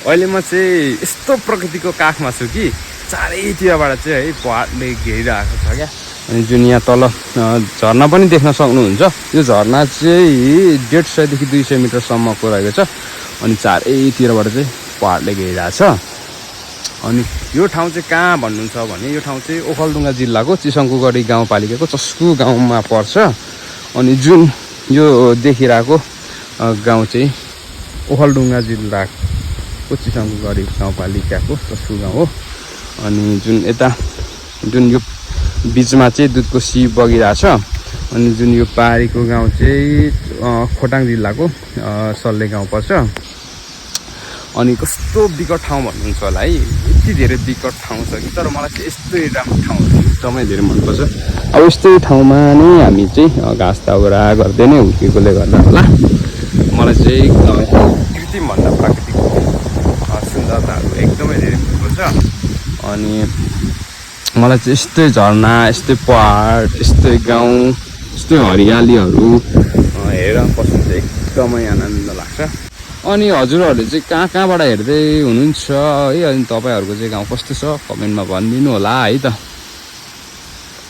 अहिले म चाहिँ यस्तो प्रकृतिको काखमा छु कि चारैतिरबाट चाहिँ है पहाडले घेरिरहेको छ क्या। अनि जुन यहाँ तल झरना पनि देख्न सक्नुहुन्छ। यो झरना चाहिँ 150 देखि 200 मिटरसम्मको रहेको छ। अनि चारैतिरबाट चाहिँ पहाडले घेरिरहेको छ। अनि यो ठाउँ चाहिँ कहाँ भन्नुहुन्छ भने यो ठाउँ चाहिँ ओखलढुङ्गा जिल्लाको चिसङ्कुगढी गाउँपालिकाको चस्कु गाउँमा पर्छ। अनि जुन यो देखिरहेको गाउँ चाहिँ ओखलढुङ्गा जिल्लाको चिसङ्कुगढी गाउँपालिकाको चस्कु गाउँ हो। अनि जुन यता जुन यो बिचमा चाहिँ दुधको सिप बगिरहेछ। अनि जुन यो पारीको गाउँ चाहिँ खोटाङ जिल्लाको सल्ले गाउँ पर्छ। अनि कस्तो विकट ठाउँ भन्नुहुन्छ होला है, यति धेरै विकट ठाउँ छ कि। तर मलाई चाहिँ यस्तै राम्रो ठाउँहरू एकदमै धेरै मनपर्छ। अब यस्तै ठाउँमा नै हामी चाहिँ घाँस दाउरा गर्दै नै हुर्केकोले गर्दा होला मलाई चाहिँ कृत्रिमभन्दा प्राकृतिक सुन्दरताहरू एकदमै धेरै मनपर्छ। अनि मलाई चाहिँ यस्तै झरना, यस्तै पहाड, यस्तै गाउँ, यस्तै हरियालीहरू हेरेर बस्नु चाहिँ एकदमै आनन्द लाग्छ। अनि हजुरहरूले चाहिँ कहाँबाट हेर्दै हुनुहुन्छ है? अनि तपाईँहरूको चाहिँ गाउँ कस्तो छ कमेन्टमा भनिदिनु होला है त।